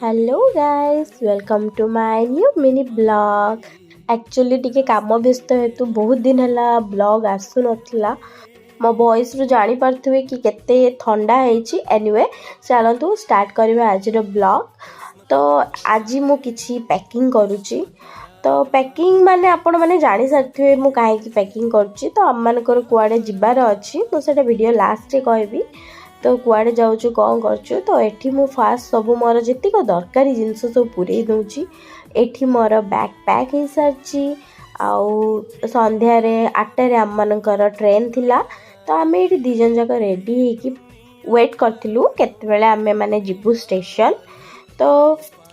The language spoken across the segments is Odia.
Hello guys, welcome to my new mini vlog. Actually ଟିକେ କାମ ବ୍ୟସ୍ତ ହେତୁ ବହୁତ ଦିନ ହେଲା ବ୍ଲଗ୍ ଆସୁନଥିଲା। ମୋ ଭଏସ୍ରୁ ଜାଣିପାରୁଥିବେ କି କେତେ ଥଣ୍ଡା ହେଇଛି। ଏନିୱେ, ଚାଲନ୍ତୁ ଷ୍ଟାର୍ଟ କରିବା ଆଜିର ବ୍ଲଗ୍। ତ ଆଜି ମୁଁ କିଛି ପ୍ୟାକିଂ କରୁଛି। ତ ପ୍ୟାକିଂ ମାନେ ଆପଣମାନେ ଜାଣିସାରିଥିବେ ମୁଁ କାହିଁକି ପ୍ୟାକିଂ କରୁଛି। ତ ଆମମାନଙ୍କର କୁଆଡ଼େ ଯିବାର ଅଛି, ମୁଁ ସେଇଟା ଭିଡ଼ିଓ ଲାଷ୍ଟରେ କହିବି। ତ କୁଆଡ଼େ ଯାଉଛୁ, କ'ଣ କରୁଛୁ। ତ ଏଠି ମୁଁ ଫାଷ୍ଟ ସବୁ ମୋର ଯେତିକ ଦରକାରୀ ଜିନିଷ ସବୁ ପୂରେଇ ଦେଉଛି। ଏଠି ମୋର ବ୍ୟାଗ୍ ପ୍ୟାକ୍ ହେଇସାରିଛି। ଆଉ ସନ୍ଧ୍ୟାରେ 8ଟାରେ ଆମମାନଙ୍କର ଟ୍ରେନ୍ ଥିଲା। ତ ଆମେ ଏଇଠି 2 ଜଣ ଯାକ ରେଡ଼ି ହେଇକି ୱେଟ୍ କରିଥିଲୁ କେତେବେଳେ ଆମେମାନେ ଯିବୁ ଷ୍ଟେସନ୍। ତ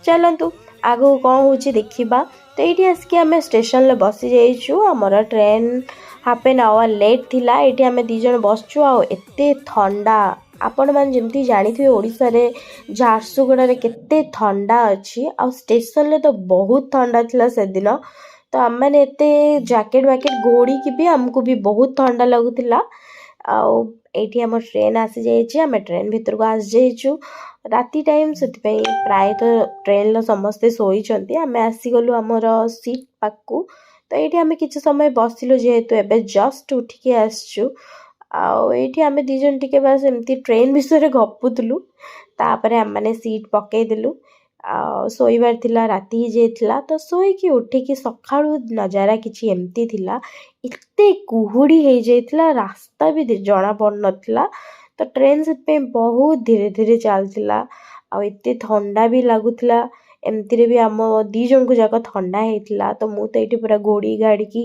ଚାଲନ୍ତୁ, ଆଗକୁ କ'ଣ ହେଉଛି ଦେଖିବା। ତ ଏଇଠି ଆସିକି ଆମେ ଷ୍ଟେସନରେ ବସିଯାଇଛୁ। ଆମର ଟ୍ରେନ୍ ହାଫ୍ ଆନ୍ ଆୱାର ଲେଟ୍ ଥିଲା। ଏଇଠି ଆମେ 2 ଜଣ ବସିଛୁ ଆଉ ଏତେ ଥଣ୍ଡା। ଆପଣମାନେ ଯେମିତି ଜାଣିଥିବେ, ଓଡ଼ିଶାରେ ଝାରସୁଗୁଡ଼ାରେ କେତେ ଥଣ୍ଡା ଅଛି, ଆଉ ଷ୍ଟେସନରେ ତ ବହୁତ ଥଣ୍ଡା ଥିଲା ସେଦିନ। ତ ଆମେମାନେ ଏତେ ଜ୍ୟାକେଟ୍ ୱାକେଟ୍ ଘୋଡ଼ିକି ବି ଆମକୁ ବି ବହୁତ ଥଣ୍ଡା ଲାଗୁଥିଲା। ଆଉ ଏଇଠି ଆମ ଟ୍ରେନ୍ ଆସିଯାଇଛି, ଆମେ ଟ୍ରେନ୍ ଭିତରକୁ ଆସିଯାଇଛୁ। ରାତି ଟାଇମ୍, ସେଥିପାଇଁ ପ୍ରାୟତଃ ଟ୍ରେନ୍ର ସମସ୍ତେ ଶୋଇଛନ୍ତି। ଆମେ ଆସିଗଲୁ ଆମର ସିଟ୍ ପାଖକୁ। ତ ଏଇଠି ଆମେ କିଛି ସମୟ ବସିଲୁ, ଯେହେତୁ ଏବେ ଜଷ୍ଟ ଉଠିକି ଆସିଛୁ। ଆଉ ଏଇଠି ଆମେ 2 ଜଣ ଟିକେ ବାସ୍ ଏମିତି ଟ୍ରେନ୍ ବିଷୟରେ ଗପୁଥିଲୁ। ତାପରେ ଆମେମାନେ ସିଟ୍ ପକେଇଦେଲୁ ଆଉ ଶୋଇବାର ଥିଲା, ରାତି ହେଇଯାଇଥିଲା। ତ ଶୋଇକି ଉଠିକି ସକାଳୁ ନଜାରା କିଛି ଏମିତି ଥିଲା। ଏତେ କୁହୁଡ଼ି ହେଇଯାଇଥିଲା, ରାସ୍ତା ବି ଜଣା ପଡ଼ୁନଥିଲା। ତ ଟ୍ରେନ୍ ସେଥିପାଇଁ ବହୁତ ଧୀରେ ଧୀରେ ଚାଲିଥିଲା ଆଉ ଏତେ ଥଣ୍ଡା ବି ଲାଗୁଥିଲା। ଏମିତିରେ ବି ଆମ 2 ଜଣଙ୍କୁ ଯାକ ଥଣ୍ଡା ହେଇଥିଲା। ତ ମୁଁ ତ ଏଇଠି ପୁରା ଘୋଡ଼ି ଘାଡ଼ିକି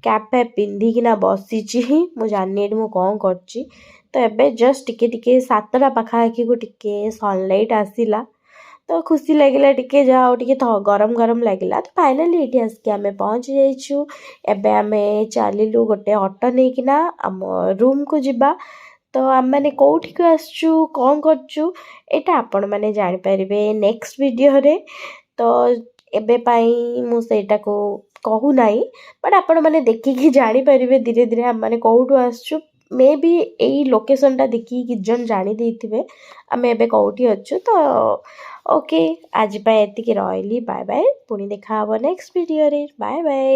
କ୍ୟାପ୍ ଫ୍ୟାପ୍ ପିନ୍ଧିକିନା ବସିଛି। ମୁଁ ଜାଣିନି ଏଇଠି ମୁଁ କ'ଣ କରୁଛି। ତ ଏବେ ଜଷ୍ଟ ଟିକେ ଟିକେ 7ଟା ପାଖାପାଖିକୁ ଟିକେ ସନଲାଇଟ୍ ଆସିଲା, ତ ଖୁସି ଲାଗିଲା ଟିକେ, ଯାହା ହଉ ଟିକେ ଗରମ ଗରମ ଲାଗିଲା। ତ ଫାଇନାଲି ଏଇଠି ଆସିକି ଆମେ ପହଞ୍ଚି ଯାଇଛୁ। ଏବେ ଆମେ ଚାଲିଲୁ ଗୋଟେ ଅଟୋ ନେଇକିନା ଆମ ରୁମ୍କୁ ଯିବା। ତ ଆମେମାନେ କେଉଁଠିକୁ ଆସିଛୁ, କ'ଣ କରୁଛୁ, ଏଇଟା ଆପଣମାନେ ଜାଣିପାରିବେ ନେକ୍ସଟ ଭିଡ଼ିଓରେ। ତ ଏବେ ପାଇଁ ମୁଁ ସେଇଟାକୁ କହୁନାହିଁ, ବଟ୍ ଆପଣମାନେ ଦେଖିକି ଜାଣିପାରିବେ ଧୀରେ ଧୀରେ ଆମେମାନେ କେଉଁଠୁ ଆସିଛୁ। ମେ ବି ଏଇ ଲୋକେସନଟା ଦେଖିକି କିଛି ଜଣ ଜାଣି ଦେଇଥିବେ ଆମେ ଏବେ କେଉଁଠି ଅଛୁ। ତ ଓକେ, ଆଜି ପାଇଁ ଏତିକି ରହିଲି। ବାଏ ବାଏ, ପୁଣି ଦେଖା ହେବ ନେକ୍ସଟ ଭିଡ଼ିଓରେ। Bye bye.